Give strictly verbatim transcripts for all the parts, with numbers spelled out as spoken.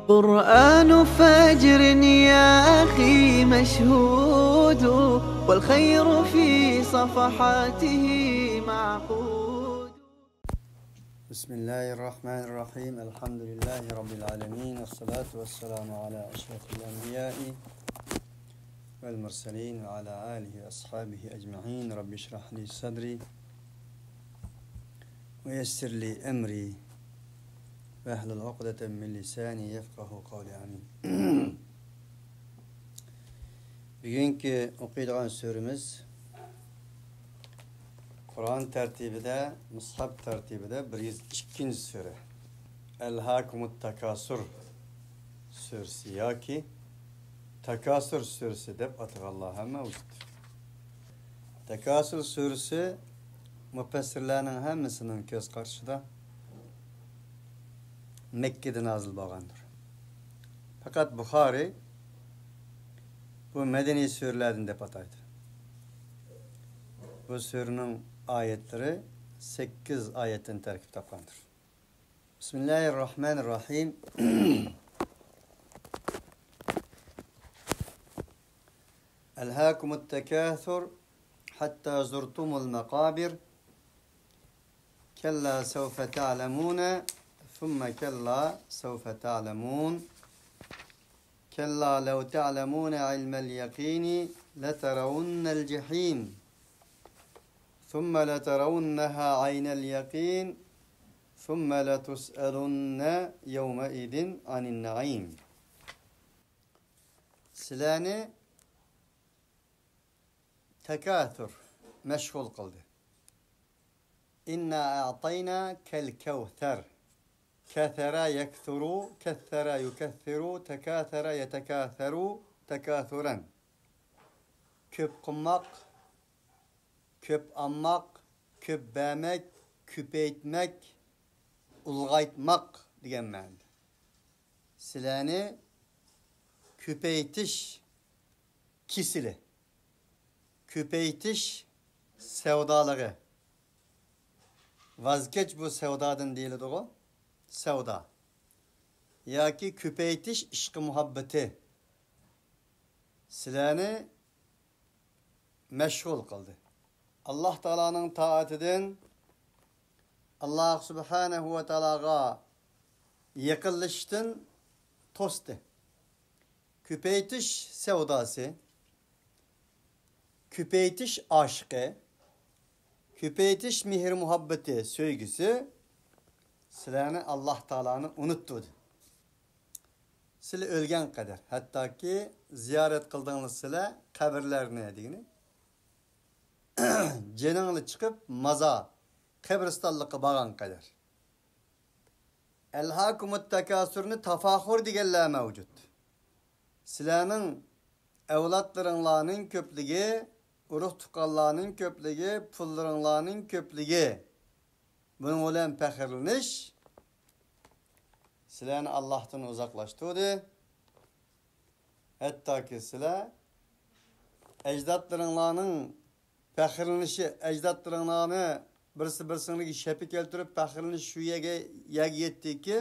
قرآن فجر يا أخي مشهود، والخير في صفحاته معقود. بسم الله الرحمن الرحيم. الحمد لله رب العالمين، والصلاة والسلام على أشرف الأنبياء والمرسلين وعلى آله وأصحابه أجمعين. رب اشرح لي صدري ويسر لي أمري واحلل عقدة من لساني يفقهوا قولي. آمين. بۈگۈنكى ئوقۇيدىغان سۈرىمىز قۇرئان تەرتىپىدە، مۇسھەپ تەرتىپىدە بىر يۈز ئىككىنچى سۈرە. ئەلھاكۇمۇت تاكاسۇر سۈرىسى ياكى تاكاسۇر سۈرىسى دەپ ئاتىغانلار ھەم مەۋجۇت. تاكاسۇر سۈرىسى مۇپەسسىرلەرنىڭ ھەممىسىنىڭ كۆز قارىشىدا مەككىدە نازىل بولغاندۇر. پەقەت بۇخارىي بۇ مەدەنىي سۈرىلەردىن دەپ ئاتايدۇ. بۇ سۈرىنىڭ ئايەتلىرى سەككىز ئايەتتىن تەركىب تاپقاندۇر. بسم الله الرحمن الرحيم. ألهاكم التكاثر حتى زرتم المقابر. كلا سوف تعلمون ثم كلا سوف تعلمون. كلا لو تعلمون علم اليقين لترون الجحيم ثم لترونها عين اليقين ثم لتسألن يومئذ عن النعيم. سىلەرنى تاكاثر مەشغۇل قىلدى. إنا أعطيناك الكوثر. كثر يكثر، كثر يكثر، تكاثر يتكاثر، تكاثرا. كۆپ قىلماق، كۆپ ئالماق، كۆپ بەرمەك، كۆپەيتمەك، ئۇلغايتماق دېگەن مەنىدە. سىلەرنى كۆپەيتىش كېسىلى، كۆپەيتىش سەۋدالىقى، ۋاز كەچ بۇ سەۋدادىن دېيىلىدىغۇ، سەۋدا. ياكى كۆپەيتىش ئىشقى مۇھەببىتى سىلەرنى مەشغۇل قىلدى. ئاللاھ تائالانىڭ تائىتىدىن، ئاللاھ سۇبھانەھۇ ۋە تائالاغا يېقىنلىشىشتىن توستى. كۆپەيتىش سەۋداسى، كۆپەيتىش ئاشىقى، كۆپەيتىش مېھىر-مۇھەببىتى، سۆيگۈسى سىلەرنى ئاللاھ تائالانى ئۇنتۇتتۇردى. سىلەر ئۆلگەن قەدەر، ھەتتاكى زىيارەت قىلدىڭلار سىلەر قەبرىلەرنى دېگىنى، جېنىڭلار چىقىپ مازار، قەبرىستانلىققا بارغان قەدەر. ئەلھاكۇمۇت تاكاسۇرنى تافاخۇر دېگەنلەر مەۋجۇت. سىلەرنىڭ ئەۋلادلىرىڭلارنىڭ كۆپلۈكى، ئۇرۇق-تۇغقانلارنىڭ كۆپلۈكى، پۇللىرىڭلارنىڭ كۆپلۈكى. بۇنىڭ بىلەن پەخىرلىنىش سىلەرنى ئاللاھتىن ئۇزاقلاشتۇردى. ھەتتاكى سىلەر ئەجدادلىرىڭلارنىڭ پەخىرلىنىشى، ئەجدادلىرىڭلارنى بىرسى-بىرسىڭلارغا شەپە كەلتۈرۈپ پەخىرلىنىش شۇ يەرگە، يەرگە يەتتىكى،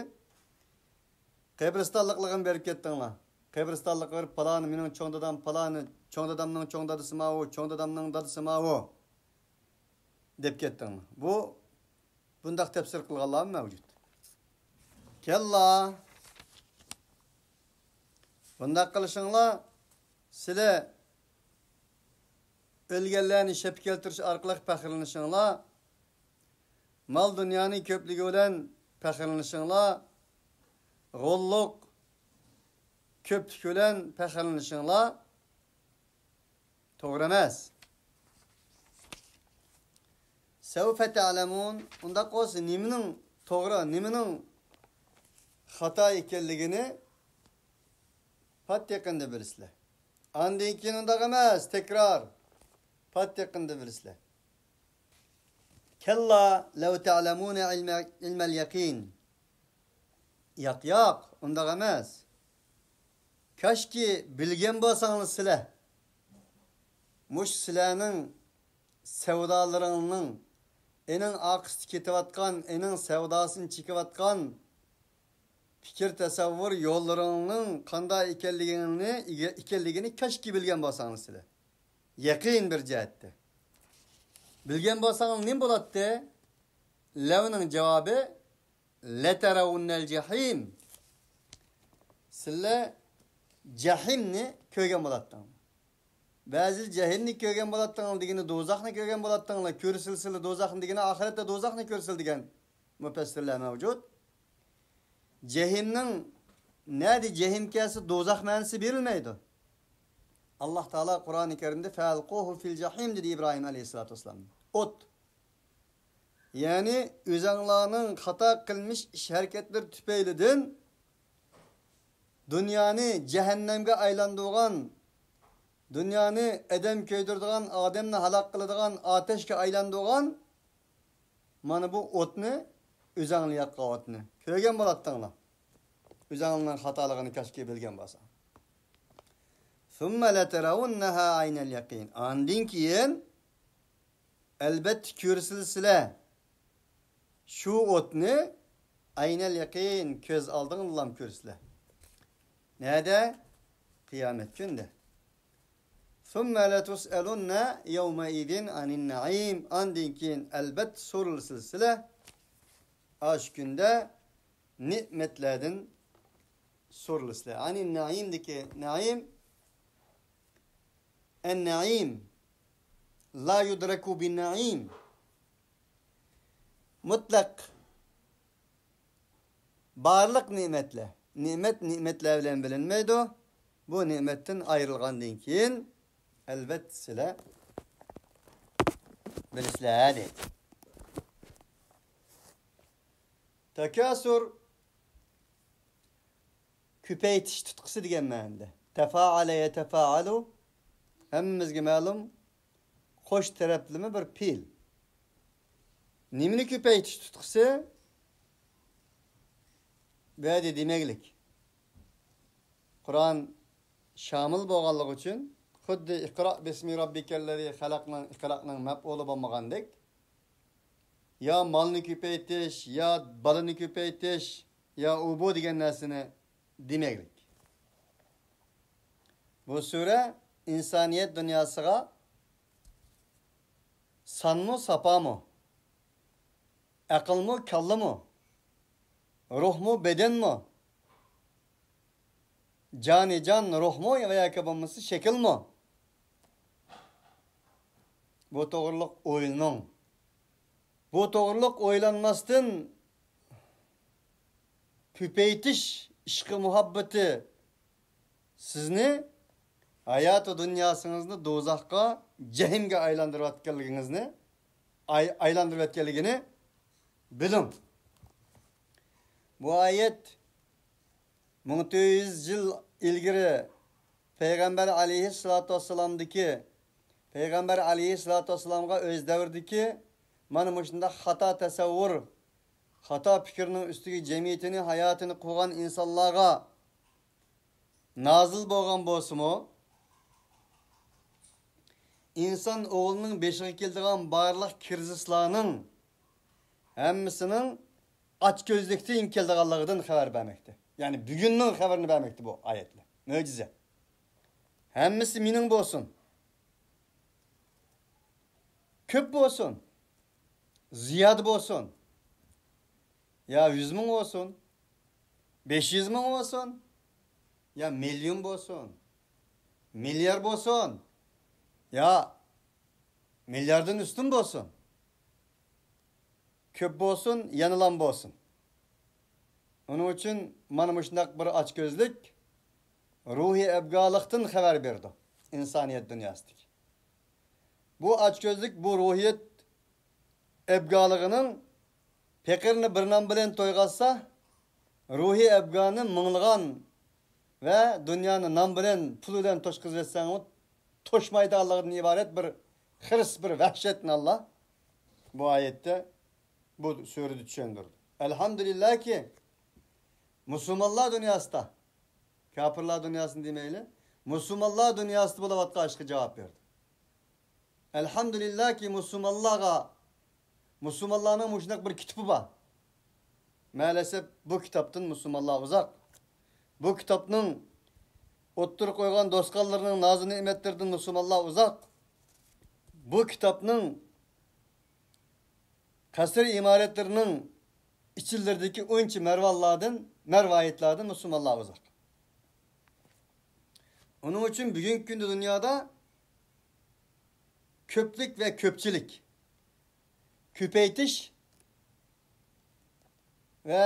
قەبرىستانلىقلارغا بېرىپ كەتتىڭلار. قەبرىستانلىقلار پالانى مېنىڭ چوڭ دادام، پالانى چوڭ دادامنىڭ چوڭ دادىسى ماۋۇ، چوڭ دادامنىڭ دادىسى ماۋۇ دەپ كەتتىڭلار. بۇ، بۇنداق تەپسىر قىلغانلارمۇ مەۋجۇت. كەللا، بۇنداق قىلىشىڭلار، سىلەر ئۆلگەنلەرنى شەپە كەلتۈرۈش ئارقىلىق پەخىرلىنىشىڭلار، مال-دۇنيانىڭ كۆپلۈكى بىلەن پەخىرلىنىشىڭلار، غوللۇق، كۆپلۈك بىلەن پەخىرلىنىشىڭلار توغرا ئەمەس. سەۋفە تەلەمۇن، ئۇنداق بولسا نېمىنىڭ توغرا، نېمىنىڭ خاتا ئىكەنلىكىنى پات يېقىندا بىلىسىلەر. ئاندىن كېيىن ئۇنداق ئەمەس، تەكرار. پات يېقىندا بىلىسىلەر. كەللا لەۋ تەلەمۇنە ئىلمە-، ئىلمەل يەقىن. ياق، ياق، ئۇنداق ئەمەس. كاشكى بىلگەن بولساڭلار سىلەر، مۇشۇ سىلەرنىڭ سەۋدالىرىڭنىڭ، ئېنىڭ ئارقىسىدا كېتىۋاتقان، ئېنىڭ سەۋداسىنى چېكىۋاتقان پىكىر تەسەۋۋۇر يوللىرىڭنىڭ قانداق ئىكەنلىكىنى، ئىكەنلىكىنى كاشكى بىلگەن بولساڭلار سىلەر. يەقىن بىر جەھەتتە. بىلگەن بولساڭلار نېمە بولاتتى؟ لەۋنىڭ جاۋابى لەتەرەۋۇننەل جەھىم. سىلەر جەھىمنى كۆرگەن بولاتتىڭلار. بەزى جەھىمنى كۆرگەن بولاتتىڭلار دېگىنى دوزاخنى كۆرگەن بولاتتىڭلار. كۆرسىلە سىلەر دوزاخنى دېگىنى ئاخىرەتتە دوزاخنى كۆرسىلە دېگەن مۇپەسسىرلەر مەۋجۇت. جەھىمنىڭ نەدە جەھىم كەلسە دوزاخ مەنىسى بېرىلمەيدۇ. ئاللاھ تائالا قۇرئانى كەرىمدە فەئەلقۇھۇ فىل جەھىم دېدى ئىبراھىم ئەلەيھىسسالاتۇ ۋەسسالام. ئوت. يەنى ئۆزەڭلارنىڭ خاتا قىلمىش ئىش ھەرىكەتلىرى تۈپەيلىدىن دۇنيانى جەھەننەمگە ئايلاندۇرغان، دۇنيانى ئادەم كۆيدۈرىدىغان، ئادەمنى ھالاك قىلىدىغان ئاتەشكە ئايلاندۇرغان مانا بۇ ئوتنى، ئۆزەڭلار ياققان ئوتنى كۆرگەن بولاتتىڭلار. ئۆزەڭلارنىڭ خاتالىقىنى كاشكى بىلگەن بولساڭ. ثم لترونها عين اليقين. ئاندىن كېيىن ئەلبەتتە كۆرىسىلەر سىلەر شۇ ئوتنى، ئەينەل يەقىن، كۆز ئالدىڭلام كۆرىسىلەر. نەدە؟ قىيامەت كۈنىدە. ثم لتسألن يومئذ عن النعيم. ئاندىن كېيىن ئەلبەتتە سورىلىسىلەر سىلەر ئاشۇ كۈندە نېمەتلەردىن سورىلىسىلەر. عن النعيم دىكى نەئىم، النعيم لا يدرك بالنعيم. مۇتلەق بارلىق نېمەتلەر. نېمەت نېمەتلەر بىلەن بىلىنمەيدۇ. بۇ نېمەتتىن ئايرىلغاندىن كېيىن، ئەلۋەتتە سىلەر بىلىسىلەر دەيدۇ. تاكاسۇر كۆپەيتىش تۇتقۇسى دېگەن مەنىدە. تەفائەلە يەتەفائەلۇ، ھەممىمىزگە مەلۇم، قوش تەرەپلىمە بىر پېئىل. نېمىنى كۆپەيتىش تۇتقۇسى؟ بۇ يەردە دېمەكلىك. قۇرئان شامىل بولغانلىقى ئۈچۈن، خۇددى ئىقرا بىسمى رەببىكەللەزى خەلەقنىڭ، ئىقرانىڭ مەپئۇلى بولمىغاندەك، يا مالنى كۆپەيتىش، يا بالىنى كۆپەيتىش، يا ئۇ بۇ دېگەن نەرسىنى دېمەكلىك. بۇ سۈرە ئىنسانىيەت دۇنياسىغا سانمۇ، ساپامۇ، ئەقىلمۇ، كاللىمۇ، روھمۇ، بەدەنمۇ، جانى جان روھمۇ ۋە ياكى بولمىسا شەكىلمۇ؟ بۇ توغرىلىق ئويلىنىڭ. بۇ توغرىلىق ئويلانماستىن كۆپەيتىش ئىشقى مۇھەببىتى سىزنى ھاياتى دۇنياسىڭىزنى دوزاخقا، جەھىمگە ئايلاندۇرۇۋەتكەنلىكىڭىزنى، ئاي-، ئايلاندۇرۇۋەتكەنلىكىنى بىلىڭ. بۇ ئايەت مىڭ تۆت يۈز يىل ئىلگىرى پەيغەمبەر ئەلەيھىسسالاتۇ ۋەسسالامدىكى، پەيغەمبەر ئەلەيھىسسالاتۇ ۋەسسالامغا ئۆز دەۋرىدىكى مانا مۇشۇنداق خاتا تەسەۋۋۇر، خاتا پىكىرنىڭ ئۈستىگە جەمئىيىتىنى، ھاياتىنى قۇرغان ئىنسانلارغا نازىل بولغان بولسىمۇ، ئىنسان ئوغلىنىڭ بېشىغا كېلىدىغان بارلىق كىرىزىسلارنىڭ ھەممىسىنىڭ ئاچكۆزلۈكتىن كېلىدىغانلىقىدىن خەۋەر بەرمەكتە. يەنى بۈگۈننىڭ خەۋىرىنى بەرمەكتە بۇ ئايەتلەر. مۆجىزە. ھەممىسى مېنىڭ بولسۇن. كۆپ بولسۇن. زىيادە بولسۇن. يا يۈز مىڭ بولسۇن. بەش يۈز مىڭ بولسۇن. يا مىليون بولسۇن. مىليار بولسۇن. يا مىلياردىن ئۈستۈن بولسۇن. كۆپ بولسۇن، يەنىلام بولسۇن. ئۇنىڭ ئۈچۈن مانا مۇشۇنداق بىر ئاچكۆزلۈك روھىي ئەبگالىقتىن خەۋەر بېرىدۇ ئىنسانىيەت دۇنياسىدىكى. بۇ ئاچكۆزلۈك، بۇ روھىيەت ئەبگالىقىنىڭ پېقىرنى بىر نان بىلەن تويغازسا، روھىي ئەبگالىقنى مىڭلىغان ۋە دۇنيانى نان بىلەن، پۇل بىلەن توشقۇزۇۋەتسەڭمۇ توشمايدىغانلىقىدىن ئىبارەت بىر خىرىس، بىر ۋەھشەتنى ئاللا بۇ ئايەتتە، بۇ سۈرىدە چۈشەندۈردى. ئەلھەمدۇلىللاھكى، مۇسۇلمانلار دۇنياسىدا، كاپىرلار دۇنياسىنى دېمەيلى، مۇسۇلمانلار دۇنياسىدا بولۇۋاتقان ئىشقا جاۋاب بەردى. ئەلھەمدۇلىللاھكى، مۇسۇلمانلارغا، مۇسۇلمانلارنىڭ مۇشۇنداق بىر كۈتۈپى بار. مەلەسەپ بۇ كىتابتىن مۇسۇلمانلار ئۇزاق. بۇ كىتابنىڭ ئوتتۇرىغا قويغان دوسكانلىرىنىڭ نازۇ نېمەتلىرىدىن مۇسۇلمانلار ئۇزاق. بۇ كىتابنىڭ قەسىر ئىمارەتلىرىنىڭ ئىچىلىرىدىكى ئۇنچە مەرۋانلاردىن، مەرۋايىتلاردىن مۇسۇلمانلار ئۇزاق. ئۇنىڭ ئۈچۈن بۈگۈنكى كۈندە دۇنيادا كۆپلۈك ۋە كۆپچىلىك، كۆپەيتىش ۋە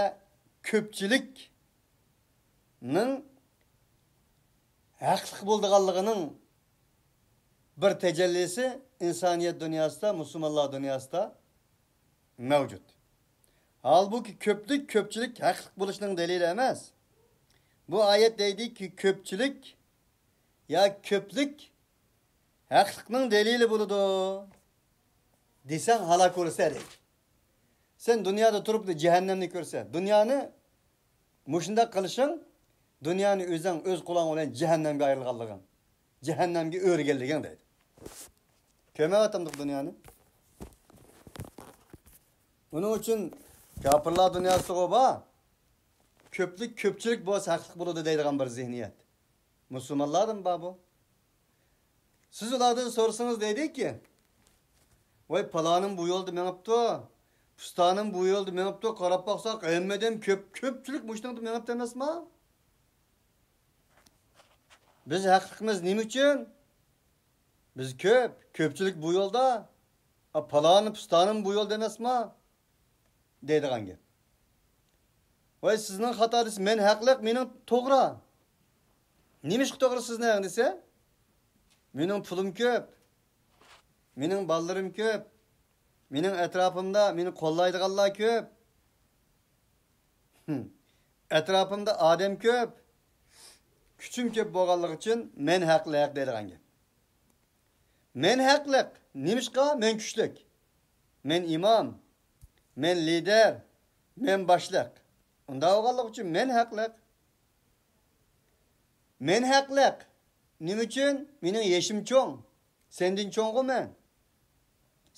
كۆپچىلىكنىڭ ھەقلىق بولىدىغانلىقىنىڭ بىر تەجەللىسى ئىنسانىيەت دۇنياسىدا، مۇسۇلمانلار دۇنياسىدا مەۋجۇت. ھالبۇكى، كۆپلۈك، كۆپچىلىك ھەقلىق بولۇشنىڭ دەلىلى ئەمەس. بۇ ئايەت دەيدىكى، كۆپچىلىك يا كۆپلۈك ھەقلىقنىڭ دەلىلى بولىدۇ دېسەڭ، ھالاك بولىسەن دەيدۇ. سەن دۇنيادا تۇرۇپلا جەھەننەمنى كۆرسە، دۇنيانى مۇشۇنداق قىلىشىڭ، دۇنيانى ئۆزۈڭ ئۆز قولۇڭ بىلەن جەھەننەمگە ئايرىغانلىقىڭ، جەھەننەمگە ئۆرىگەنلىكىڭ دەيدۇ. كۆرمەيۋاتامدۇق دۇنيانى. ئۇنىڭ ئۈچۈن كاپىرلار دۇنياسىغۇ بار، كۆپلۈك، كۆپچىلىك بولسا ھەقلىق بولىدۇ دەيدىغان بىر زېھنىيەت. مۇسۇلمانلاردىمۇ بار بۇ. سىز ئۇلاردىن سورىسىڭىز دەيدىكى، ۋاي، پالانىم بۇ يولدا مېڭىپتۇ، پۇستانىم بۇ يولدا مېڭىپتۇ، قاراپ باقساق، ھەممىدىن كۆپ، كۆپچىلىك مۇشۇنىڭدا مېڭىپتۇ ئەمەسما؟ بىز ھەقلىقمىز نېمە ئۈچۈن؟ بىز كۆپ، كۆپچىلىك بۇ يولدا. ئا، پالانى، پۇستانىم بۇ يولدا ئەمەسما؟ دەيدىغان گەپ. ۋاي، سىزنىڭ خاتا دېسە، مەن ھەقلىق، مېنىڭ توغرا. نېمىشقا توغرا سىزنىڭ دېسە، مېنىڭ پۇلۇم كۆپ، مېنىڭ بالىلىرىم كۆپ، مېنىڭ ئەتراپىمدا مېنى قوللايدىغانلار كۆپ، ئەتراپىمدا ئادەم كۆپ، كۈچۈم كۆپ بولغانلىقى ئۈچۈن مەن ھەقلىق دەيدىغان گەپ. مەن ھەقلىق. نېمىشقا؟ مەن كۈچلۈك. مەن ئىمام. مەن لىدېر. مەن باشلىق. ئۇنداق بولغانلىقى ئۈچۈن مەن ھەقلىق. مەن ھەقلىق. نېمە ئۈچۈن؟ مېنىڭ يېشىم چوڭ. سەندىن چوڭغۇ مەن.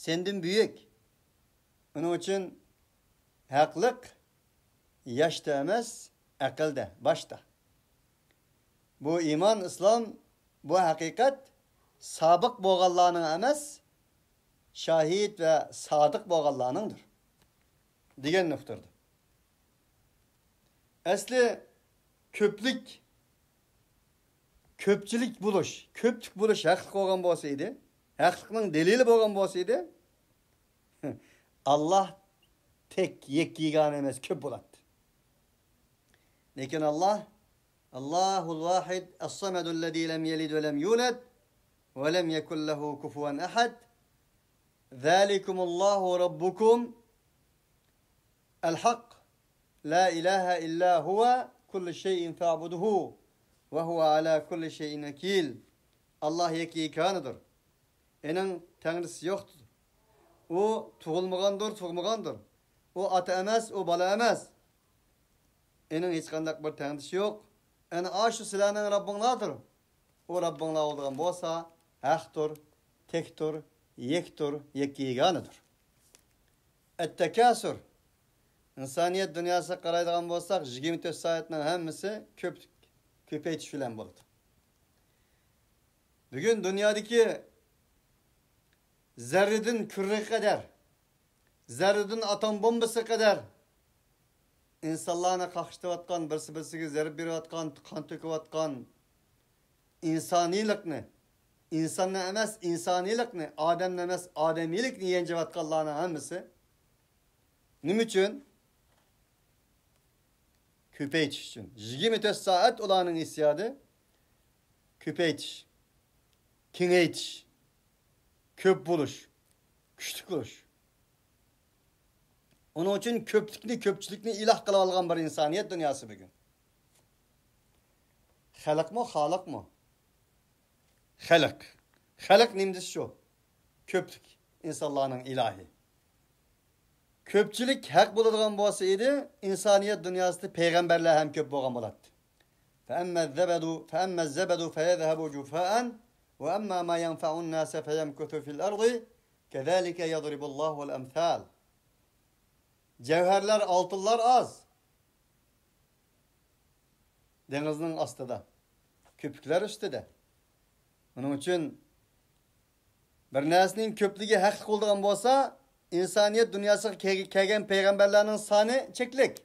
سەندىن بۈيۈك. ئۇنىڭ ئۈچۈن ھەقلىق ياشتا ئەمەس، ئەقىلدە، باشتا. بۇ ئىمان، ئىسلام، بۇ ھەقىقەت سابىق بولغانلارنىڭ ئەمەس، شاھىد ۋە سادىق بولغانلارنىڭدۇر، دېگەن نۇقتىدۇر. ئەسلى كۆپلۈك، كۆپچىلىك بولۇش، كۆپلۈك بولۇش ھەقلىق بولغان بولسا ئىدى، ھەقلىقنىڭ دەلىلى بولغان بولسا ئىدى، ئاللاھ تەك، يەككە يېگانە ئەمەس، كۆپ بولاتتى. لېكىن ئاللاھ، اللهُ الواحد الصمد الذي لم يلد ولم يولد ولم يكن له كفوا أحد، ذلكم الله ربكم الحق لا إله إلا هو كل شيء فاعبده وهو على كل شيء وكيل. ئاللاھ يەككە يېگانىدۇر. ئېنىڭ تەڭرىسى يوقتۇر. ئۇ تۇغۇلمىغاندۇر، تۇغمىغاندۇر. ئۇ ئاتا ئەمەس، ئۇ بالا ئەمەس. ئېنىڭ ھېچقانداق بىر تەڭدىشى يوق. ئەنە ئاشۇ سىلەرنىڭ رەببىڭلاردۇر. ئۇ رەببىڭلار بولىدىغان بولسا، ھەقتۇر، تەكتۇر، يەكتۇر، يەككە يېگانىدۇر. ئەتتەكاسۇر. ئىنسانىيەت دۇنياسىغا قارايدىغان بولساق، يىگىرمە تۆت سائەتنىڭ ھەممىسى كۆپ، كۆپەيتىش بىلەن بولىدۇ. بۈگۈن دۇنيادىكى زەررىدىن كۈررىگە قەدەر، زەررىدىن ئاتوم بومبىسىغا قەدەر ئىنسانلارنى قاقشىتىۋاتقان، بىرسى-بىرسىگە زەربە بېرىۋاتقان، قان تۆكۈۋاتقان، ئىنسانىيلىقنى، ئىنساننى ئەمەس، ئىنسانىيلىقنى، ئادەمنى ئەمەس، ئادەمىيلىكنى يانجىۋاتقانلارنىڭ ھەممىسى نېمە ئۈچۈن؟ كۆپەيتىش ئۈچۈن. يىگىرمە تۆت سائەت ئۇلارنىڭ ھېسسىياتى كۆپەيتىش، كېڭەيتىش، كۆپ بولۇش، كۈچلۈك بولۇش. ئۇنىڭ ئۈچۈن كۆپلۈكنى، كۆپچىلىكنى ئىلاھ قىلىۋالغان بىر ئىنسانىيەت دۇنياسى بۈگۈن. خەلقمۇ، خالىقمۇ؟ خەلق. خەلق نېمە دېسە شۇ. كۆپلۈك. ئىنسانلارنىڭ ئىلاھى. كۆپچىلىك ھەق بولىدىغان بولسا ئىدى، ئىنسانىيەت دۇنياسىدا پەيغەمبەرلەر ھەم كۆپ بولغان بولاتتى. فأما الزبد، فأما الزبد فيذهب جفاء، وأما ما ينفع الناس فيمكث في الأرض، كذلك يضرب الله الأمثال. جەۋھەرلەر، ئالتۇنلار ئاز، دېڭىزنىڭ ئاستىدا، كۆپۈكلەر ئۈستىدە. ئۇنىڭ ئۈچۈن بىر نەرسىنىڭ كۆپلۈكى ھەقلىق بولىدىغان بولسا، ئىنسانىيەت دۇنياسىغا كەل-، كەلگەن پەيغەمبەرلەرنىڭ سانى چەكلىك.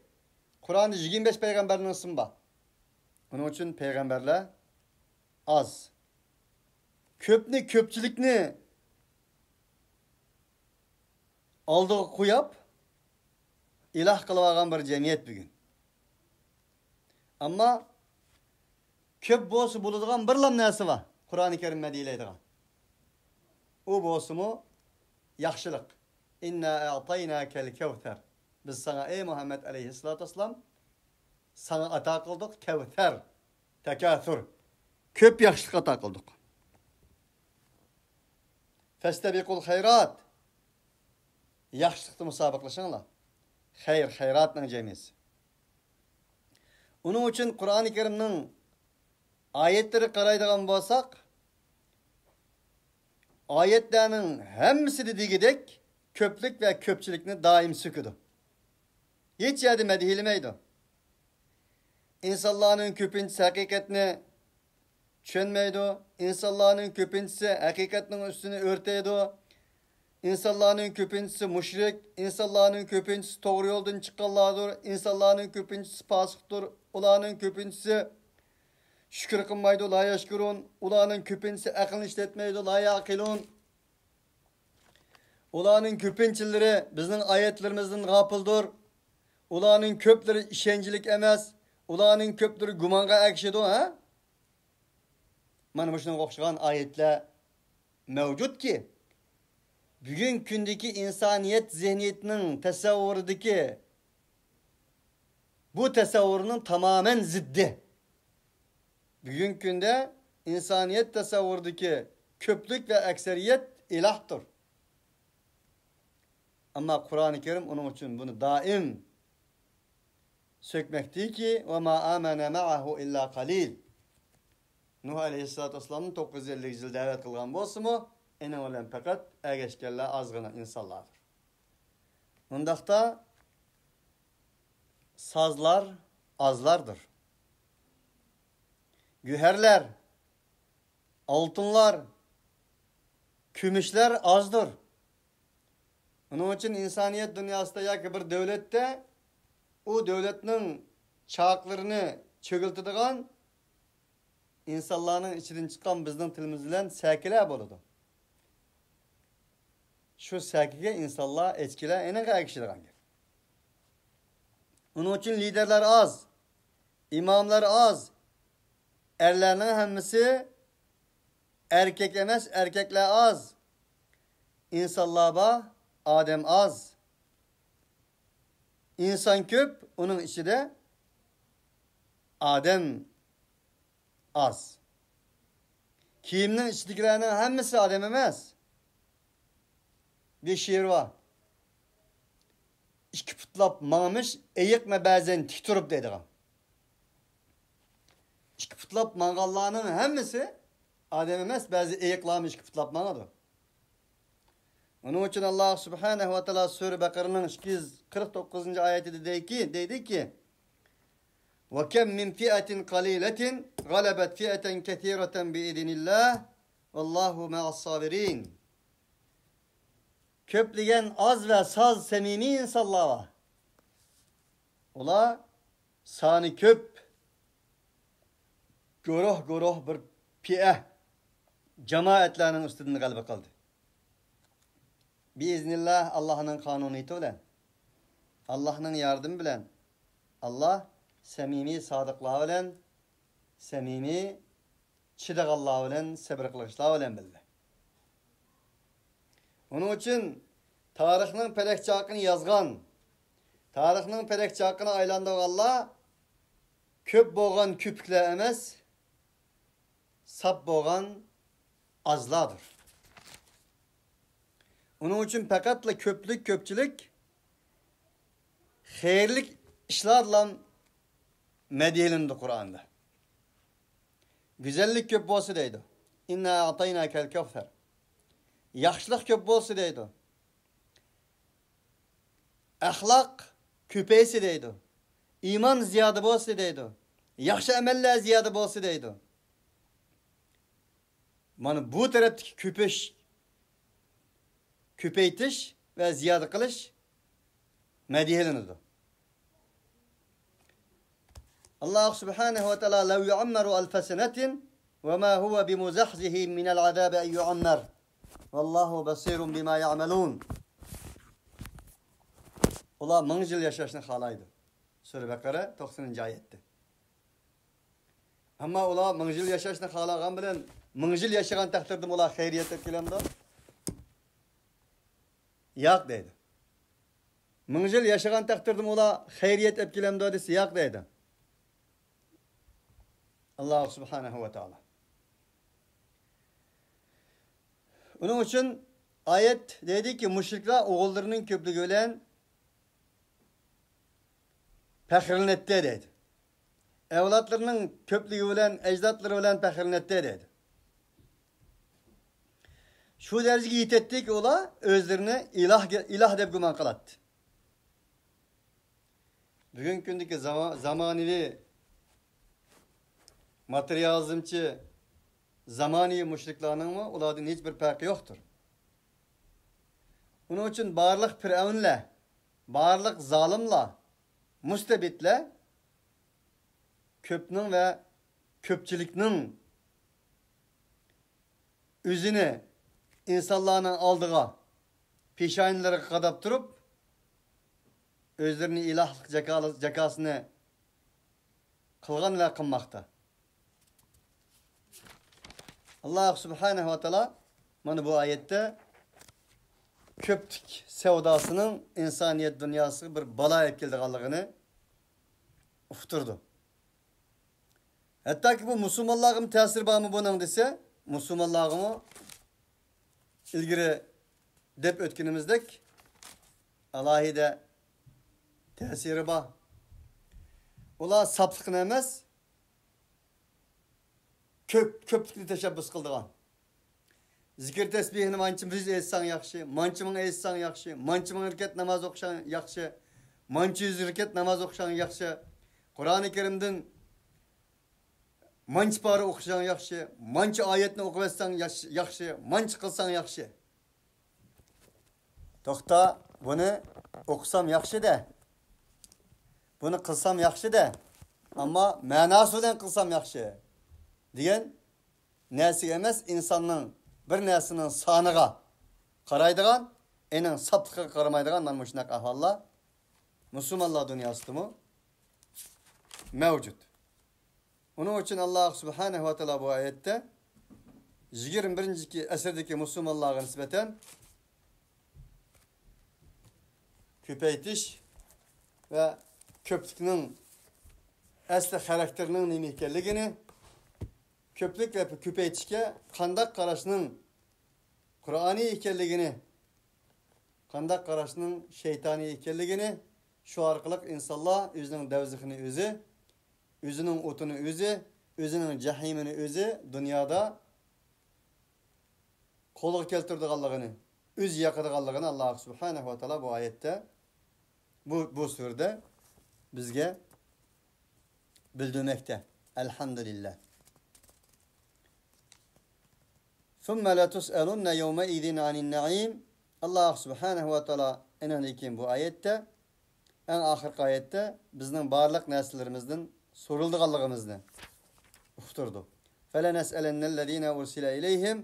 قۇرئاندا يىگىرمە بەش پەيغەمبەرنىڭ ئىسمى بار. ئۇنىڭ ئۈچۈن پەيغەمبەرلەر ئاز. كۆپنى، كۆپچىلىكنى ئالدىغا قويۇپ، ئىلاھ قىلىۋالغان بىر جەمئىيەت بۈگۈن. ئەمما كۆپ بولسا بولىدىغان بىرلا نەرسە بار، قۇرئانى كەرىم مەدھىيەلەيدىغان. ئۇ بولسىمۇ ياخشىلىق. «ئىننا ئەئتەيناكەل كەۋسەر.» بىز ساڭا، ئەي مۇھەممەد ئەلەيھىسسالاتۇ ۋەسسالام، ساڭا ئاتا قىلدۇق كەۋسەر، تاكاسۇر، كۆپ ياخشىلىق ئاتا قىلدۇق. فەستەبىقۇل خەيرات. ياخشىلىقتا مۇسابىقىلىشىڭلار. خەير، خەيراتنىڭ جەمئىسى. ئۇنىڭ ئۈچۈن قۇرئانى كەرىمنىڭ ئايەتلىرىگە قارايدىغان بولساق، ئايەتلەرنىڭ ھەممىسىدە دېگۈدەك كۆپلۈك ۋە كۆپچىلىكنى دائىم سۆكىدۇ. ھېچ يەردە مەدھىيلىمەيدۇ. ئىنسانلارنىڭ كۆپىنچىسى ھەقىقەتنى چۈشەنمەيدۇ. ئىنسانلارنىڭ كۆپىنچىسى ھەقىقەتنىڭ ئۈستىنى ئۆرتەيدۇ. ئىنسانلارنىڭ كۆپىنچىسى مۇشرىك. ئىنسانلارنىڭ كۆپىنچىسى توغرا يولدىن چىققانلاردۇر. ئىنسانلارنىڭ كۆپىنچىسى پاسىقتۇر. ئۇلارنىڭ كۆپىنچىسى شۈكۈر قىلمايدۇ، لا يەشكۇرۇن. ئۇلارنىڭ كۆپىنچىسى ئەقلىنى ئىشلەتمەيدۇ، لا يەقىلۇن. ئۇلارنىڭ كۆپىنچىلىرى بىزنىڭ ئايەتلىرىمىزدىن غاپىلدۇر. ئۇلارنىڭ كۆپلىرى ئىشەنچلىك ئەمەس. ئۇلارنىڭ كۆپلىرى گۇمانغا ئەگىشىدۇ، ھە؟ مانا مۇشۇنىڭغا ئوخشىغان ئايەتلەر مەۋجۇتكى، بۈگۈنكى كۈندىكى ئىنسانىيەت زېھنىيىتىنىڭ تەسەۋۋۇرىدىكى بۇ تەسەۋۋۇرنىڭ تامامەن زىددى. بۈگۈنكى كۈندە ئىنسانىيەت تەسەۋۋۇرىدىكى كۆپلۈك ۋە ئەكسەرىيەت ئىلاھتۇر. ئەمما قۇرئانى كەرىم ئۇنىڭ ئۈچۈن بۇنى دائىم سۆكمەكتىكى، «ۋە ما ئامەنە مەئەھۇ ئىللا قەلىل.» نۇھ ئەلەيھىسسالاتۇ ۋەسسالامنى توققۇز يۈز ئەللىك يىل دەۋەت قىلغان بولسىمۇ، ئېنىڭ بىلەن پەقەت ئەگەشكەنلەر ئازغىنا ئىنسانلاردۇر. ئۇنداقتا سازلار ئازلاردۇر. گۆھەرلەر، ئالتۇنلار، كۈمۈشلەر ئازدۇر. ئۇنىڭ ئۈچۈن ئىنسانىيەت دۇنياسىدا ياكى بىر دۆلەتتە ئۇ دۆلەتنىڭ چاقلىرىنى چۆگۈلتىدىغان ئىنسانلارنىڭ ئىچىدىن چىققان بىزنىڭ تىلىمىز بىلەن سەكىلەر بولىدۇ. شۇ سەكىگە ئىنسانلار، ئەچكىلەر ئېنىقى ئەگىشىدىغان گەپ. ئۇنىڭ ئۈچۈن لىدەرلەر ئاز، ئىماملار ئاز. ئەرلەرنىڭ ھەممىسى ئەركەك ئەمەس، ئەركەكلەر ئاز. ئىنسانلار بار، ئادەم ئاز. ئىنسان كۆپ، ئۇنىڭ ئىچىدە ئادەم ئاز. كىيىمنىڭ ئىچىدىكىلەرنىڭ ھەممىسى ئادەم ئەمەس. بىر شېئىر بار. «ئىككى پۇتلاپ ماڭمىش ئېيىقمۇ بەزەن تىك تۇرۇپ» دەيدىغان. ئىككى پۇتلاپ ماڭغانلارنىڭ ھەممىسى ئادەم ئەمەس، بەزى ئېيىقلارمۇ ئىككى پۇتلاپ ماڭىدۇ. ئۇنىڭ ئۈچۈن ئاللا سۇبھانەھۇ ۋە تائالا سۈرە بەقەرىنىڭ ئىككى يۈز قىرىق توققۇزىنچى ئايىتىدە دەيكى، دەيدىكى، «وكم من فئة قليلة غلبت فئة كثيرة بإذن الله والله مع الصابرين.» كۆپلىگەن ئاز ۋە ساز سەمىمىي ئىنسانلار بار. ئۇلار سانى كۆپ، گۇرۇھ-گۇرۇھ بىر پىئە، جامائەتلەرنىڭ ئۈستىدىن غەلىبە قىلدى. بىئىزنىللا، ئاللاھنىڭ قانۇنىيىتى بىلەن، ئاللاھنىڭ ياردىمى بىلەن، ئاللاھ سەمىمىي سادىقلار بىلەن، سەمىمىي چىدىغانلار بىلەن، سەبرى قىلغۇچىلار بىلەن بىللە. ئۇنىڭ ئۈچۈن تارىخنىڭ پەلەك چاقىنى يازغان، تارىخنىڭ پەلەك چاقىنى ئايلاندۇرغانلار كۆپ بولغان كۆپۈكلەر ئەمەس، ساپ بولغان ئازلاردۇر. ئۇنىڭ ئۈچۈن پەقەتلا كۆپلۈك، كۆپچىلىك خەيرلىك ئىشلار بىلەن مەدھىيەلىنىدۇ قۇرئاندا. گۈزەللىك كۆپ بولسا دەيدۇ، «ئىننا ئەئتەيناكەل كەۋسەر.» ياخشىلىق كۆپ بولسا دەيدۇ، ئەخلاق كۆپەيسە دەيدۇ، ئىمان زىيادە بولسا دەيدۇ، ياخشى ئەمەللەر زىيادە بولسا دەيدۇ. مانا بۇ تەرەپتىكى كۆپۈش، كۆپەيتىش ۋە زىيادە قىلىش مەدھىيەلىنىدۇ. ئاللاھ سۇبھانەھۇ ۋە تائالا، لو يعمر ألف سنة وما هو بمزحزحه من العذاب أن يعمر والله بصير بما يعملون. ئۇلار مىڭ يىل ياشاشنى خالايدۇ. سۈرە بەقەرە، توقسىنىنچى ئايەتتە. ئەمما ئۇلار مىڭ يىل ياشاشنى خالىغان بىلەن، مىڭ يىل ياشىغان تەقدىردىمۇ ئۇلار خەيرىيەت ئېلىپ كېلەمدۇ؟ ياق دەيدۇ. مىڭ يىل ياشىغان تەقدىردىمۇ ئۇلار خەيرىيەت ئېلىپ كېلەمدۇ دېسە، ياق دەيدۇ. ئاللاھ سۇبھانەھۇ ۋە تائالا. ئۇنىڭ ئۈچۈن ئايەت دەيدىكى، مۇشرىكلار ئوغۇللىرىنىڭ كۆپلۈكى بىلەن پەخىرلىنەتتى دەيدۇ. ئەۋلادلىرىنىڭ كۆپلۈكى بىلەن، ئەجدادلىرى بىلەن پەخىرلىنەتتى دەيدۇ. شۇ دەرىجىگە يېتەتتىكى، ئۇلار ئۆزلىرىنى ئىلاھ، ئىلاھ دەپ گۇمان قىلاتتى. بۈگۈنكى كۈندىكى زاما-، زامانىۋى ماتېرىيالىزمچى زامانىۋى مۇشرىكلارنىڭمۇ ئۇلاردىن ھېچبىر پەرقى يوقتۇر. ئۇنىڭ ئۈچۈن بارلىق پىرئەۋنلەر، بارلىق زالىملار، مۇستەبىتلەر كۆپنىڭ ۋە كۆپچىلىكنىڭ ئۆزىنى ئىنسانلارنىڭ ئالدىغا، پېشانىلىرىغا قاداپ تۇرۇپ، ئۆزلىرىنى ئىلاھلىق جاكا-، جاكاسىنى قىلغان ۋە قىلماقتا. ئاللاھ سۇبھانەھۇ ۋە تائالا مانا بۇ ئايەتتە كۆپلۈك سەۋداسىنىڭ ئىنسانىيەت دۇنياسىغا بىر بالا ئېلىپ كېلىدىغانلىقىنى ئۇقتۇرىدۇ. ھەتتاكى بۇ مۇسۇلمانلارغىمۇ تەسىرى بارمۇ بۇنىڭ دېسە، مۇسۇلمانلارغىمۇ ئىلگىرى دەپ ئۆتكىنىمىزدەك ئالاھىدە تەسىرى بار. ئۇلار ساپلىقنى ئەمەس، كۆپ، كۆپلۈكنى تەشەببۇس قىلىدىغان. زىكىر تەسبىھنى مانچە يۈز ئېيتساڭ ياخشى، مانچە مىڭ ئېيتساڭ ياخشى، مانچە مىڭ رەكەت ناماز ئوقۇشاڭ ياخشى، مانچە يۈز رەكەت ناماز ئوقۇشاڭ ياخشى. قۇرئانى كەرىمدىن مانچە پارە ئوقۇشاڭ ياخشى، مانچە ئايەتنى ئوقۇۋەتسەڭ ياش-، ياخشى، مانچە قىلساڭ ياخشى. توختا، بۇنى ئوقۇسام ياخشى-دە، بۇنى قىلسام ياخشى-دە، ئەمما مەناسى بىلەن قىلسام ياخشى دېگەن نەرسىگە ئەمەس، ئىنساننىڭ بىر نەرسىنىڭ سانىغا قارايدىغان، ئېنىڭ ساپلىقىغا قارىمايدىغان مانا مۇشۇنداق ئەھۋاللار مۇسۇلمانلار دۇنياسىدىمۇ مەۋجۇت. ئۇنىڭ ئۈچۈن ئاللاھ سۇبھانەھۇ ۋە تائالا بۇ ئايەتتە يىگىرمە بىرىنچى ئەسىردىكى مۇسۇلمانلارغا نىسبەتەن كۆپەيتىش ۋە كۆپلۈكنىڭ ئەسلى خاراكتېرىنىڭ نېمە ئىكەنلىكىنى، كۆپلۈك ۋە كۆپەيتىشكە قانداق قاراشنىڭ قۇرئانىي ئىكەنلىكىنى، قانداق قاراشنىڭ شەيتانىي ئىكەنلىكىنى، شۇ ئارقىلىق ئىنسانلار ئۆزىنىڭ دەۋزىخىنى ئۆزى، ئۆزىنىڭ ئوتىنى ئۆزى، ئۆزىنىڭ جەھىمىنى ئۆزى دۇنيادا قولغا كەلتۈرىدىغانلىقىنى، ئۆزى ياقىدىغانلىقىنى ئاللاھ سۇبھانەھۇ ۋە تائالا بۇ ئايەتتە، بۇ، بۇ سۈرىدە بىزگە بىلدۈرمەكتە. ئەلھەمدۇلىللاھ. ثم لتسألن يومئذ عن النعيم. ئاللاھ سۇبھانەھۇ ۋە تائالا ئېنىڭدىن كېيىن بۇ ئايەتتە، ئەڭ ئاخىرقى ئايەتتە بىزنىڭ بارلىق نەرسىلىرىمىزدىن سورىلىدىغانلىقىمىزنى ئۇقتۇرىدۇ. فلنسألن الذين أرسل إليهم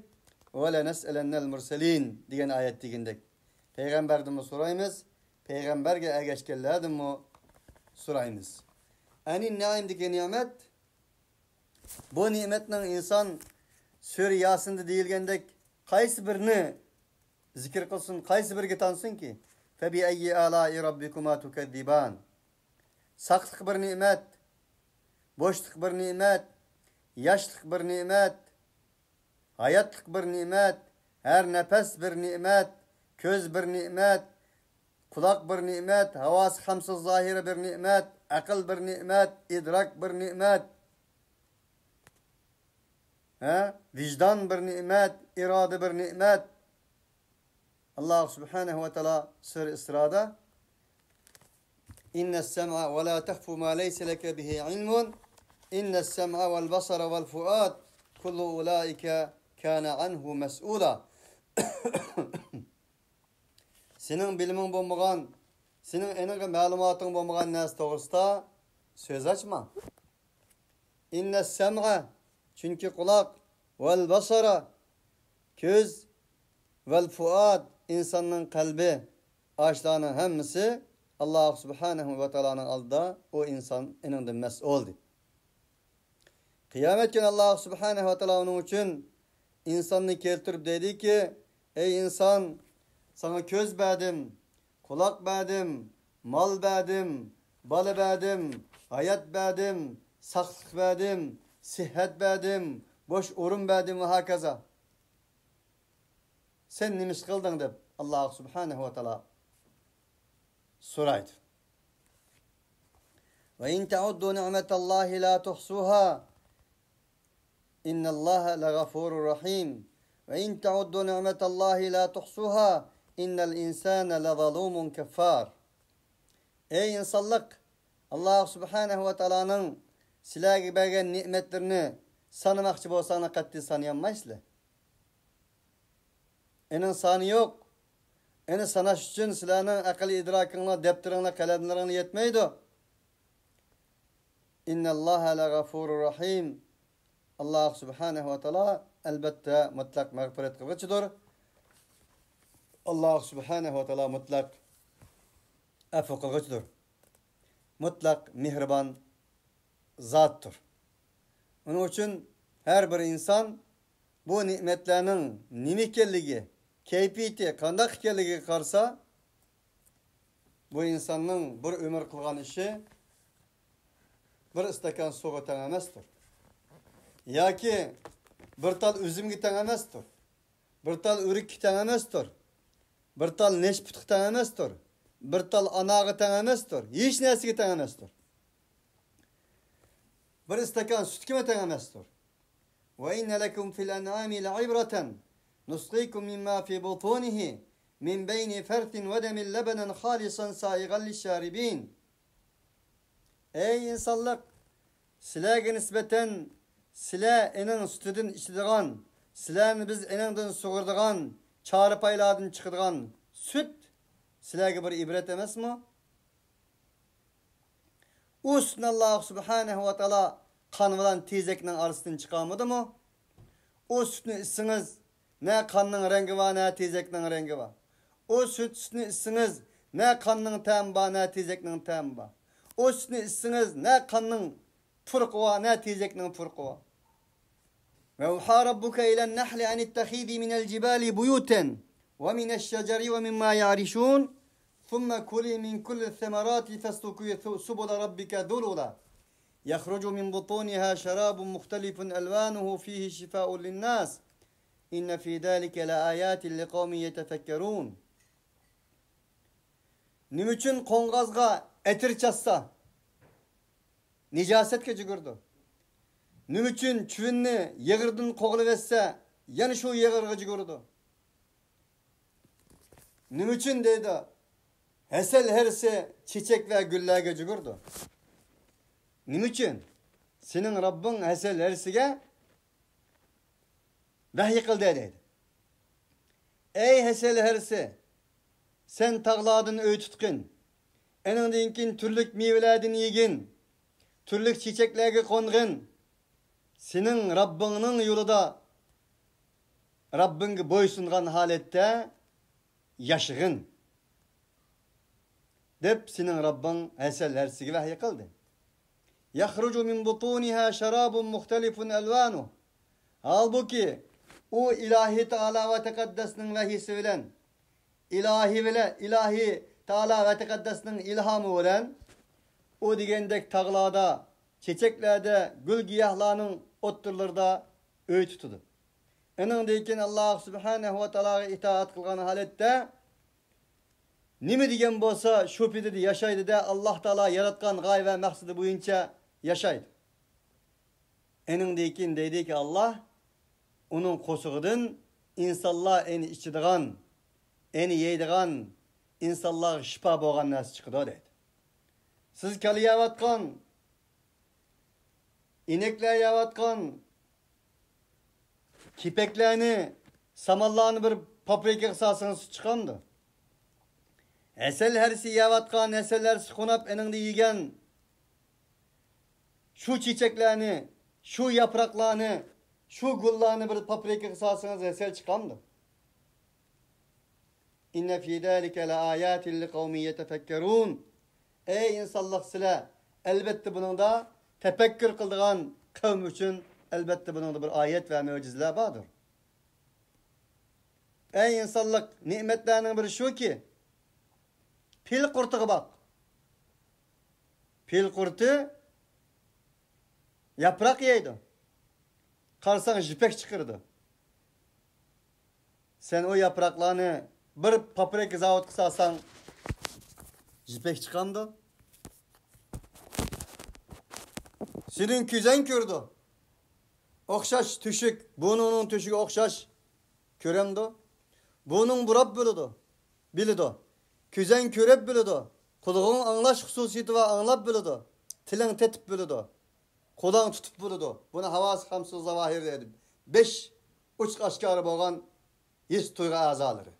ولنسألن المرسلين دېگەن ئايەت دېگەندەك، پەيغەمبەردىنمۇ سورايمىز، پەيغەمبەرگە ئەگەشكەنلەردىنمۇ سورايمىز. ئەنى نەئىمدىكى نېمەت، بۇ نېمەتنىڭ ئىنسان سۈرە ياسىندا دېيىلگەندەك قايسى بىرىنى زىكىر قىلسۇن، قايسى بىرىگە تانسۇنكى؟ فبأي آلاء ربكما تكذبان. ساقلىق بىر نېمەت، بوشلۇق بىر نېمەت، ياشلىق بىر نېمەت، ھاياتلىق بىر نېمەت، ھەر نەپەس بىر نېمەت، كۆز بىر نېمەت، قۇلاق بىر نېمەت، ھاۋاسى خەمسە زاھىرە بىر نېمەت، ئەقىل بىر نېمەت، ئىدراك بىر نېمەت، ھە؟ ۋىجدان بىر نېمەت، ئىرادە بىر نېمەت. ئاللاھ سۇبھانەھۇ ۋە تائالا سۈرە ئىسرادا، إن السمع ولا تقف ما ليس لك به علم إن السمع والبصر والفؤاد كل أولئك كان عنه مسؤولا. سېنىڭ بىلىمىڭ بولمىغان، سېنىڭ ئېنىق مەلۇماتىڭ بولمىغان نەرسە توغرىسىدا سۆز ئاچما. إن السمع، چۈنكى قۇلاق، والبصر، كۆز، والفؤاد، ئىنساننىڭ قەلبى، ئاشۇلارنىڭ ھەممىسى ئاللاھ سۇبھانەھۇ ۋە تائالانىڭ ئالدىدا ئۇ ئىنسان ئېنىڭدىن مەسئۇل دېدى. قىيامەت كۈنى ئاللاھ سۇبھانەھۇ ۋە تائالا ئۇنىڭ ئۈچۈن ئىنساننى كەلتۈرۈپ دەيدىكى، ئەي ئىنسان، ساڭا كۆز بەردىم، قۇلاق بەردىم، مال بەردىم، بالا بەردىم، ھايات بەردىم، ساقلىق بەردىم، سىھھەت بەردىم، بوش ئورۇن بەردىم ۋە ھاكازا. سەن نېمە ئىش قىلدىڭ دەپ ئاللاھ سۇبھانەھۇ ۋە تائالا سورايدۇ. وإن تعدوا نعمة الله لا تحصوها إن الله لغفور رحيم. وإن تعدوا نعمة الله لا تحصوها إن الإنسان لظلوم كفار. ئەي ئىنسانلىق، ئاللاھ سۇبھانەھۇ ۋە تائالانىڭ سىلەرگە بەرگەن نېمەتلىرىنى سانىماقچى بولساڭلار قەتئىي سانىيالمايسىلەر. ئېنىڭ سانى يوق. ئېنى ساناش ئۈچۈن سىلەرنىڭ ئەقىل ئىدراكىڭلار، دەپتىرىڭلار، قەلەملىرىڭلار يەتمەيدۇ. إن الله لغفور رحيم. ئاللاھ سۇبھانەھۇ ۋە تائالا ئەلبەتتە مۇتلەق مەغپىرەت قىلغۇچىدۇر. ئاللاھ سۇبھانەھۇ ۋە تائالا مۇتلەق ئەپۇ قىلغۇچىدۇر. مۇتلەق مېھرىبان زاتتۇر. ئۇنىڭ ئۈچۈن ھەر بىر ئىنسان بۇ نېمەتلەرنىڭ نېمە ئىكەنلىكى، كەيپىيىتى قانداق ئىكەنلىكىگە قارىسا، بۇ ئىنساننىڭ بىر ئۆمۈر قىلغان ئىشى بىر ئىستاكان سۇغا تەڭ ئەمەستۇر. ياكى بىر تال ئۈزۈمگە تەڭ ئەمەستۇر. بىر تال ئۆرۈككە تەڭ ئەمەستۇر. بىر تال نەشپۈتكە تەڭ ئەمەستۇر. بىر تال ئانارغا تەڭ ئەمەستۇر. ھېچ نەرسىگە تەڭ ئەمەستۇر. بىر ئىستاكان سۈتكىمۇ تەڭ ئەمەستۇر. وإن لكم في الأنعام لعبرة نسقيكم مما في بطونه من بين فرث ودم لبنا خالصا سائغا للشاربين. ئەي ئىنسانلىق، سىلەرگە نىسبەتەن سىلەر ئېنىڭ سۈتىدىن ئىچىدىغان، سىلەرنى بىز ئېنىڭدىن سۇغۇرىدىغان، چارپايلاردىن چىقىدىغان سۈت سىلەرگە بىر ئىبرەت ئەمەسمۇ؟ ئۇ سۈتنى ئاللاھ سۇبھانەھۇ ۋە تائالا قان بىلەن تېزەكنىڭ ئارىسىدىن چىقارمىدىمۇ؟ ئۇ سۈتنى ئىچسىڭىز، نە قاننىڭ رەڭگى بار، نە تېزەكنىڭ رەڭگى بار. ئۇ سۈت، سۈتنى ئىچسىڭىز، نە قاننىڭ تەمى بار، نە تېزەكنىڭ تەمى بار. ئۇ سۈتنى ئىچسىڭىز، نە قاننىڭ پۇرىقى بار، نە تېزەكنىڭ پۇرىقى بار. وأوحى ربك إلى النحل أن اتخذي من الجبال بيوتا ومن الشجر ومما يعرشون ثم كلي من كل الثمرات فاسلكي سبل ربك ذللا يخرج من بطونها شراب مختلف ألوانه فيه شفاء للناس إن في ذلك لآيات لقوم يتفكرون. نېمە ئۈچۈن قوڭغازغا ئەتىر چاچسا، نىجاسەتكە جۈگۈرىدۇ؟ نېمە ئۈچۈن چۈۋىننى يېغىردىن قوغلىۋەتسە، يەنە شۇ يېغىرغا جۈگۈرىدۇ؟ نېمە ئۈچۈن دەيدۇ، ھەسەل ھەرىسى چېچەك ۋە گۈللەرگە جۈگۈرىدۇ؟ نېمە ئۈچۈن؟ سېنىڭ رەببىڭ ھەسەل ھەرىسىگە ۋەھيى قىلدى دەيدۇ. ئەي ھەسەل ھەرىسى، سەن تاغلاردىن ئۆي تۇتقىن، ئېنىڭدىن كېيىن تۈرلۈك مېۋىلەردىن يېگىن، تۈرلۈك چېچەكلەرگە قونغىن، سېنىڭ رەببىڭنىڭ يولىدا رەببىڭگە بويسۇنغان ھالەتتە ياشىغىن دەپ سېنىڭ رەببىڭ ھەسەل ھەرىسىگە ۋەھيى قىلدى. يخرج من بطونها شراب مختلف ألوانه. ھالبۇكى، ئۇ ئىلاھى تائالا ۋە تەقەددەسنىڭ ۋەھيىسى بىلەن، ئىلاھى بىلەن، ئىلاھى تائالا ۋە تەقەددەسنىڭ ئىلھامى بىلەن، ئۇ دېگەندەك تاغلاردا، چېچەكلەردە، گۈل-گىياھلارنىڭ ئوتتۇرىلىرىدا ئۆي تۇتىدۇ. ئېنىڭدىن كېيىن ئاللاھ سۇبھانەھۇ ۋە تائالاغا ئىتائەت قىلغان ھالەتتە، نېمە دېگەن بولسا، شۇ پېتىدە ياشايدۇ-دە، ئاللاھ تائالا ياراتقان غايە ۋە مەقسىتى بويىچە ياشايدۇ. ئېنىڭدىن كېيىن دەيدىكى، ئاللاھ ئۇنىڭ قورسىقىدىن ئىنسانلار ئېنى ئىچىدىغان، ئېنى يەيدىغان، ئىنسانلارغا شىپا بولغان نەرسە چىقىدۇ، دەيدۇ. سىز كالىياۋاتقان ئىنەكلەر يەۋاتقان كېپەكلەرنى، سامانلارنى بىر پاپرىكىغا سالسىڭىز، سۈت چىقامدۇ؟ ھەسەل ھەرىسى يەۋاتقان، ھەسەل ھەرىسى قوناپ، ئېنىڭدا يېگەن شۇ چېچەكلەرنى، شۇ ياپراقلارنى، شۇ گۈللارنى بىر پاپرىكىغا سالسىڭىز، ھەسەل چىقامدۇ؟ إن في ذلك لآيات لقوم يتفكرون. ئەي ئىنسانلىق سىلەر، ئەلۋەتتە بۇنىڭدا تەپەككۇر قىلىدىغان قەۋم ئۈچۈن ئەلۋەتتە بۇنىڭدا بىر ئايەت ۋە مۆجىزىلەر باردۇر. ئەي ئىنسانلىق، نېمەتلەرنىڭ بىرى شۇكى، پىل قۇرتىغا باق. پىل قۇرتى ياپراق يەيدۇ. قارىساڭ يىپەك چىقىرىدۇ. سەن ئۇ ياپراقلارنى بىر پاپرىكا زاۋۇتقا سالساڭ، يىپەك چىقامدۇ؟ سېنىڭ كۆزەڭ كۆرىدۇ. ئوخشاش تۆشۈك، بۇنىڭنىڭ تۆشۈكى ئوخشاش كۆرەمدۇ؟ بۇنىڭ بۇراپ بىلىدۇ، بىلىدۇ. كۆزەڭ كۆرۈپ بىلىدۇ. قۇلىقىڭ ئاڭلاش خۇسۇسىيىتى بار، ئاڭلاپ بىلىدۇ. تىلىڭ تېتىپ بىلىدۇ. قولۇڭ تۇتۇپ بىلىدۇ. بۇنى ھاۋاسى خامسۇ زاۋاھىر دەيدۇ. بەش ئوچۇق ئاشكارا بولغان ھېس تۇيغۇ ئەزالىرى.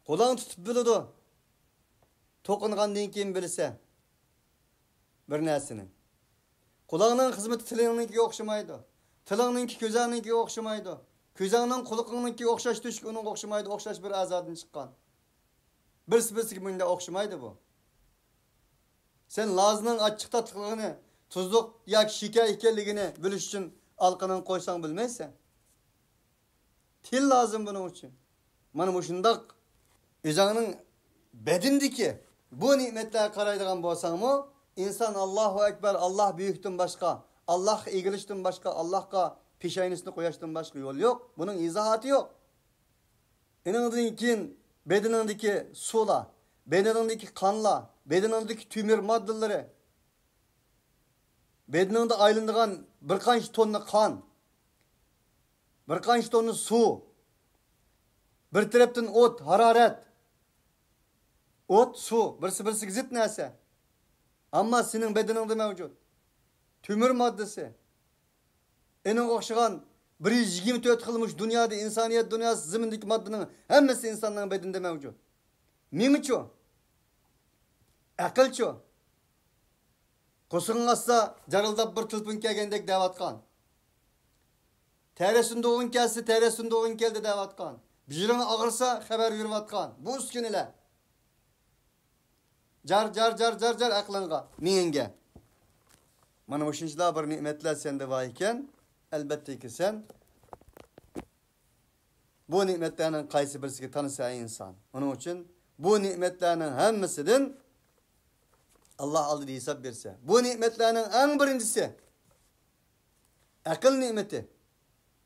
قولۇڭ تۇتۇپ بىلىدۇ. توقۇنغاندىن كېيىن بىلسە بىر نەرسىنى. قۇلاقنىڭ خىزمىتى تىلىڭنىڭكىگە ئوخشىمايدۇ. تىلىڭنىڭكى كۆزۈڭنىڭكىگە ئوخشىمايدۇ. كۆزۈڭنىڭ قۇلىقىڭنىڭكىگە ئوخشاش تۆشۈك ئۇنىڭغا ئوخشىمايدۇ. ئوخشاش بىر ئەزادىن چىققان. بىرسى بىرسىگە مۇنداق ئوخشىمايدۇ بۇ. سەن لازىنىڭ ئاچچىق تاتلىقلىقىنى، تۇزلۇق ياكى شېكەر ئىكەنلىكىنى بىلىش ئۈچۈن ئالىقىنىڭ قويساڭ بىلمەيسەن. تىل لازىم بۇنىڭ ئۈچۈن. مانا مۇشۇنداق ئۆزۈڭنىڭ بەدىنىدىكى بۇ نېمەتلەرگە قارايدىغان بولساڭمۇ، ئىنسان ئاللاھۇ ئەكبەر، ئاللاھ بۈيۈكتىن باشقا، ئاللاھقا ئېگىلىشتىن باشقا، ئاللاھقا پېشاينىسىنى قوياشتىن باشقا يول يوق. بۇنىڭ ئىزاھاتى يوق. ئېنىڭدىن كېيىن بەدىنىڭدىكى سۇلار، بەدىنىڭدىكى قانلار، بەدىنىڭدىكى تۆمۈر ماددىلىرى، بەدىنىڭدە ئايلىنىدىغان بىر قانچە توننا قان، بىر قانچە توننا سۇ، بىر تەرەپتىن ئوت، ھارارەت. ئوت، سۇ، بىرسى-بىرسىگە زىت نەرسە. ئەمما سېنىڭ بەدىنىڭدە مەۋجۇت. تۆمۈر ماددىسى. ئېنىڭغا ئوخشىغان بىر يۈز يىگىرمە تۆت خىل مۇشۇ دۇنيادا، ئىنسانىيەت دۇنياسى زېمىندىكى ماددىنىڭ ھەممىسى ئىنساننىڭ بەدىنىدە مەۋجۇت. مېڭىچۇ؟ ئەقىلچۇ؟ قورسىقىڭ ئاچسا، جارىلداپ بىر تېلېفون كەلگەندەك دەۋاتقان. تەرە سۇندۇقۇڭ كەلسە، تەرە سۇندۇقۇڭ كەلدى دەۋاتقان. بېشىڭ ئاغرىسا، خەۋەر بېرىۋاتقان. بۇ ئۈسكۈنىلەر. جار، جار، جار، جار، جار ئەقلىڭگە، مېڭەڭگە. مانا مۇشۇنچىلا بىر نېمەتلەر سەندە بار ئىكەن، ئەلۋەتتىكى سەن بۇ نېمەتلەرنىڭ قايسى بىرسىگە تانىسا ئەي ئىنسان. ئۇنىڭ ئۈچۈن بۇ نېمەتلەرنىڭ ھەممىسىدىن ئاللاھ ئالدىدا ھېساب بەرسە. بۇ نېمەتلەرنىڭ ئەڭ بىرىنچىسى ئەقىل نېمىتى،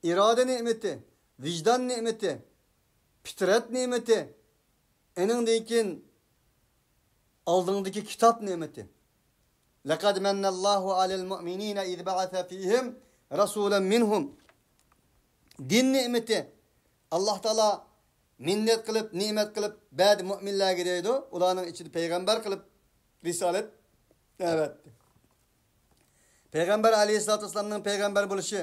ئىرادە نېمىتى، ۋىجدان نېمىتى، پىترەت نېمىتى، ئېنىڭدىن كېيىن ئالدىڭدىكى كىتاب نېمىتى. لەقەد مەننەللاھۇ ئەلەل مۇئمىنىنە ئىز بەئەسە فىھىم رەسۇلەن مىنھۇم. دىن نېمىتى. ئاللاھ تائالا مىننەت قىلىپ، نېمەت قىلىپ بەردى مۇئمىنلەرگە دەيدۇ. ئۇلارنىڭ ئىچىدە پەيغەمبەر قىلىپ رىسالەت ئەۋەتتى. پەيغەمبەر ئەلەيھىسسالاتۇ ۋەسسالامنىڭ پەيغەمبەر بولۇشى،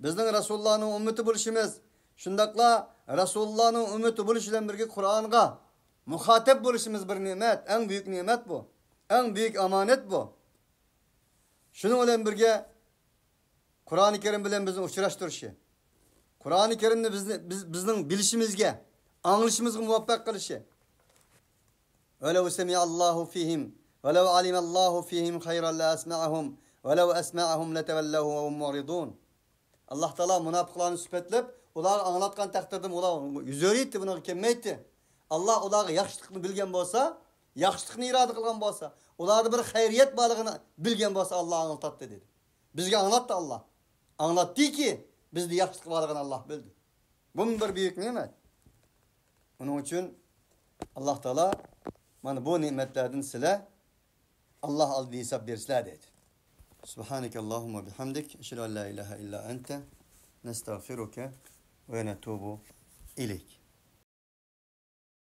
بىزنىڭ رەسۇلۇللانىڭ ئۈممىتى بولۇشىمىز، شۇنداقلا رەسۇلۇللانىڭ ئۈممىتى بولۇش بىلەن بىرگە قۇرئانغا مۇخاتەب بولۇشىمىز بىر نېمەت، ئەڭ بۈيۈك نېمەت بۇ. ئەڭ بۈيۈك ئامانەت بۇ. شۇنىڭ بىلەن بىرگە قۇرئانى كەرىم بىلەن بىزنى ئۇچراشتۇرۇشى، قۇرئانى كەرىمنى بىزنى، بىز، بىزنىڭ بىلىشىمىزگە، ئاڭلىشىمىزغا مۇۋەپپەق قىلىشى. ولو سمع الله فيهم، ولو علم الله فيهم خيرا لأسمعهم، ولو أسمعهم لتولوا وهم معرضون. ئاللاھ تائالا مۇناپىقلارنى سۈپەتلەپ، ئۇلارغا ئاڭلاتقان تەقدىردىمۇ ئۇلار يۈز ئۆرۈيتتى، بۇنىڭغا كەلمەيتتى. ئاللاھ ئۇلارغا ياخشىلىقنى بىلگەن بولسا، ياخشىلىقنى ئىرادە قىلغان بولسا، ئۇلاردا بىر خەيرىيەت بارلىقىنى بىلگەن بولسا، ئاللاھ ئاڭلىتاتتى دېدى. بىزگە ئاڭلاتتى ئاللاھ. ئاڭلاتتىكى، بىزدە ياخشىلىق بارلىقىنى ئاللاھ بىلدى. بۇمۇ بىر بۈيۈك نېمەت. ئۇنىڭ ئۈچۈن ئاللاھ تائالا مانا بۇ نېمەتلەردىن سىلەر ئاللاھ ئالدىدا ھېساب بېرىسىلەر دەيدۇ. سبحانك اللهم وبحمدك، أشهد أن لا إله إلا أنت، نستغفرك ونتوب إليك.